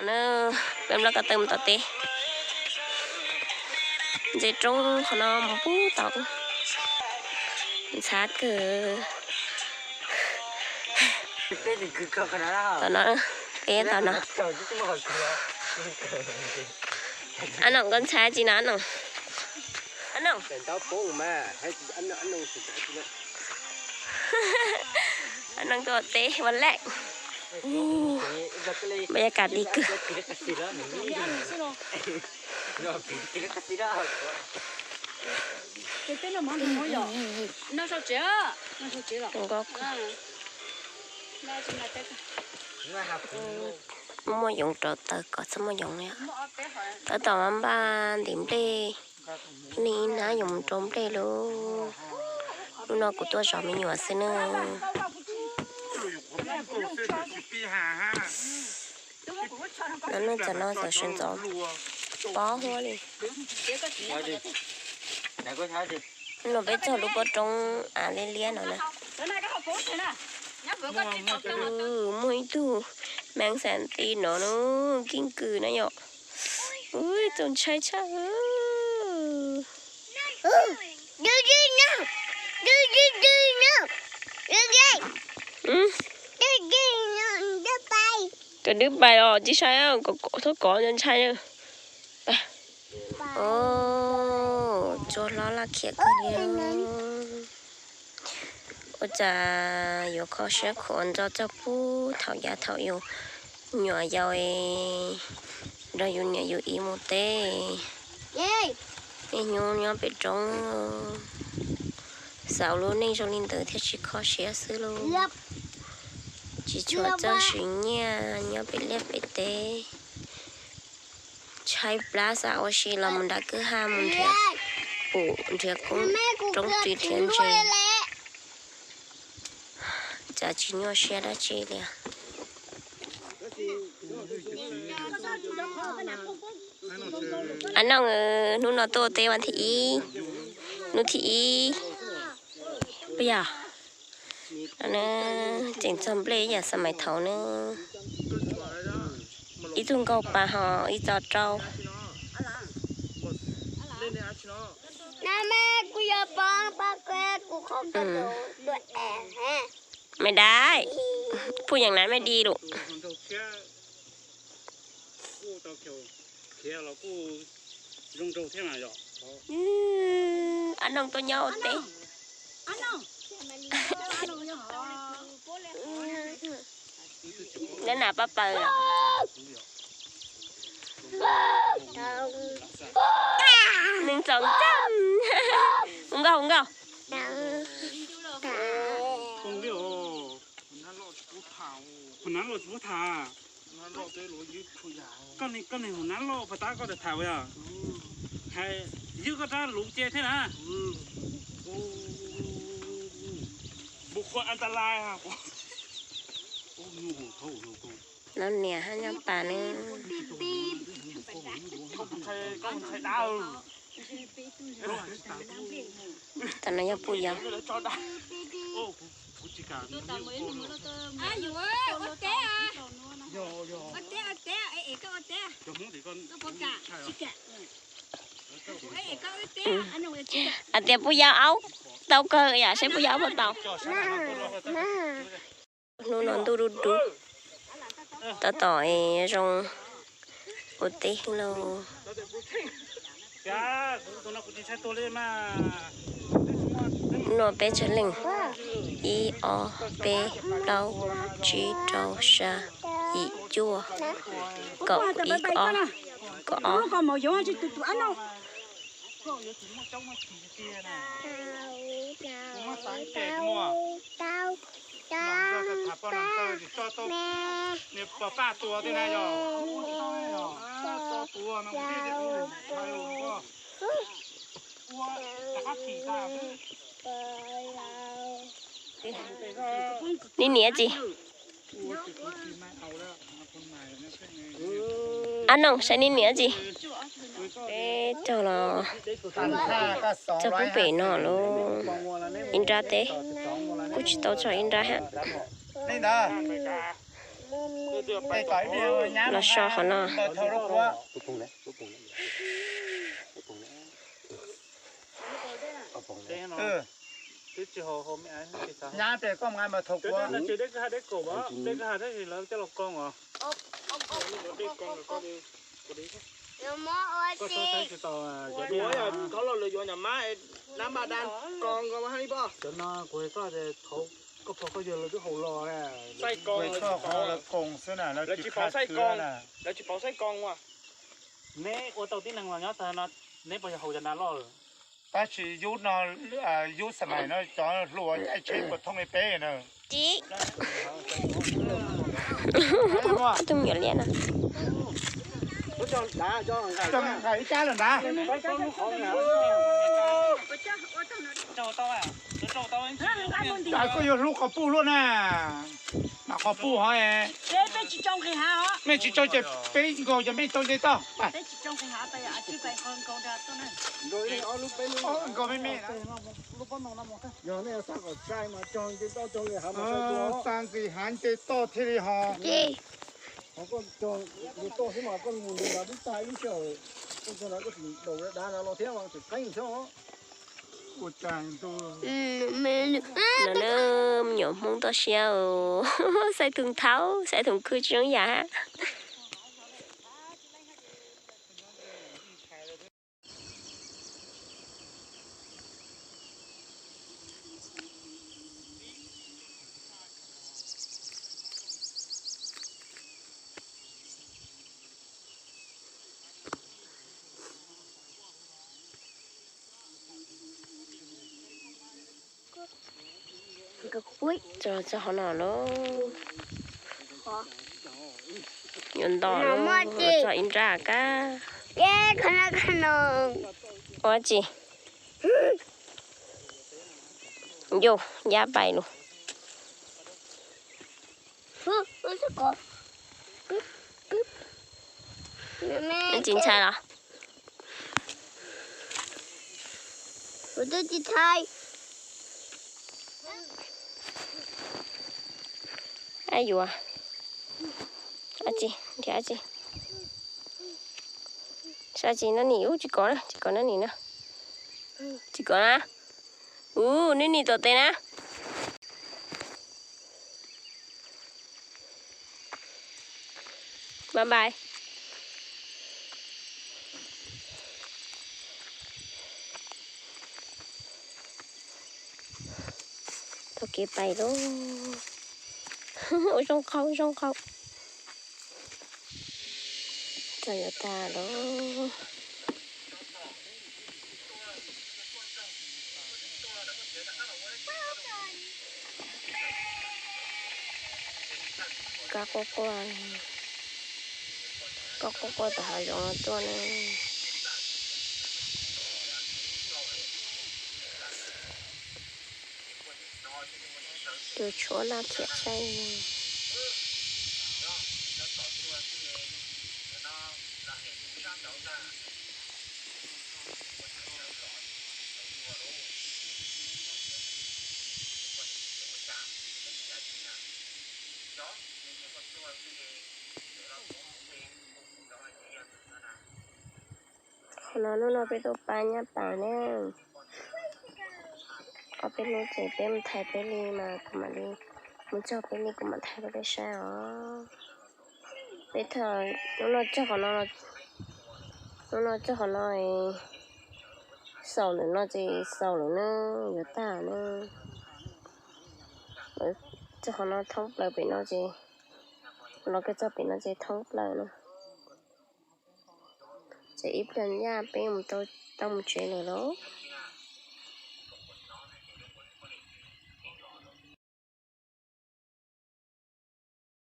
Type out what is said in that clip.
Na, peb nplooj ko taw mus tom teb. Ntses roob qhov no mus pub tod. Ntxhab kawg. Tom no, peb tom no. Ab Noom, koj ntxhab tsi no Ab Noom? Ab Noom. Ab Noom tuaj teb ua lej. Bas yas kas lig kawg. Muaj yoov rau taws kom txhob muaj yoov li. Tab tom npaj ntim nplej, ib leeg ib hnab yoov rau nplej lauj. Hnub no kuv tuaj zov me nyuam xwb na. No noj txog no txog sawv ntxov pob huab li. No peb txog lub pob roob av liab liab no na. Muaj ib tug meej xees ti no na, keeb kwm na yom. Ui, txaus ntshai tshaj. Kawm dwb pais os, tsis sai, thov kov ntshai. Tsuas hlob laj khiam kawg li. Ua cas yuav kho siab khuav ntxo txog puag thaum yav thaum yus nyuam yaus nrog yus niam yus txiv mus teb, niaj hnub nyob pem roob, xav ua lub neej zoo li ntawd thiaj tsis kho siab xwb lauj. Tsis tshua txawj siv nyiaj nyob pem liaj pem teb, tshaib plab xav ua si los mus nram kwj ha mus nrhiav pum nrhiav roob ris nrhiav ntses, cas tsis nyuaj siab dab tsi li. Ab Nooj, hnub no tuaj ua teb vas thib ib, hnub thib ib, puas yog? Tseem txog nplej ib yam xab mais thaud na. Ib tug nkaug pas ho ib txo rau. Maiv dab, phuj yeem nav maiv di lawm. Ab Nooj tuaj nyob ua teb. Neb nam pab paws. Nws txaus ntshai. Hu nkauj, hu nkauj. Hu nab loj tsis pub tham. Koj niag hu nab loj puag ta koj tham tham yog hais ywg koj rab lus ce thiab na. Nws niam hab nyob pas ne. Tam no yog puj yau. Hais tias puj yau aub tau kawg yam, saib puj yau aub puas tau. Hnub no ntuj dub dub, tab tom zoo ua teb lauj. Hnub no peb tsawg leej? Ib, ob, peb, plaub, tsib, rau, xya, yim, cuaj, kaum ib, kaum ob, kaum ob. Neb niam tsi? Ab Nooj, saib neb niam tsi? Peb caug los txog pub pem no lauj. Ib nrab teb, kuj tsis tau txog ib nrab hab. Los so qhov no. Cov no kuv hais koj tias thaum koj pog koj yawg lawv twb haus los. Xaij koo, lawv tsis pauv xaij koo, lawv tsis pauv xaij koo as. Neb ua tau tib neeg los nyob tag no, neb puas yog haus cov nra loj lawm? Tab sis yub no, yub xam mais no cov hluas caij tsheb puas thooj li peb na. Tus me nyuam liab no. Nqa ib cab lawm nrad. Koj yuav hlub qhov puj luaj na. Mas qhov puj hov, mej tsis tsau ces peb nkaus ces mej tsau nce toj. Nkaus me me. Xa nqis hav nce toj thiaj li ho. No na, me nyuam Hmoob toj siab, xaiv tus thaub, xaiv tus khwb tsis zoo yam. Tso, tso qhov no lauj. Yuav nto lauj, tso ib nrab kab. Ua tsi? Yus, yab pais lus. Neb tsis ntshai los? Ab yuav, ab tsi, nrhiav ab tsi. Sab tsi nab nim, ub tsis kov na, tsis kov nab nim na. Tsis kov na. Ub, neb nim tom tes na. Bye bye. Taug kev pais lauj. Ua zoo qau, ua zoo qau. Txog yuav tag lauj. Kab quaj quaj, kab quaj quaj tom hav zoov no tuaj na. Tus tshuab laj khiav saib. Qhov no hnub no peb tuaj pab nyab pas na. Ob peb hnub ces peb mus thaiv peb li mas kuv mam li, mus txog peb li kuv mam thaiv rau peb saib os. Peb thaum hnub no txog qhov no, hnub no txog qhov no, xaus lawm no ces xaus lawm na, yuav tag na. Txog qhov no thoob plaws pem no ces, los kawg txog pem no ces thoob plaws na. Ces ib pliag yaj peb mus tau mus tsev lawm lauj.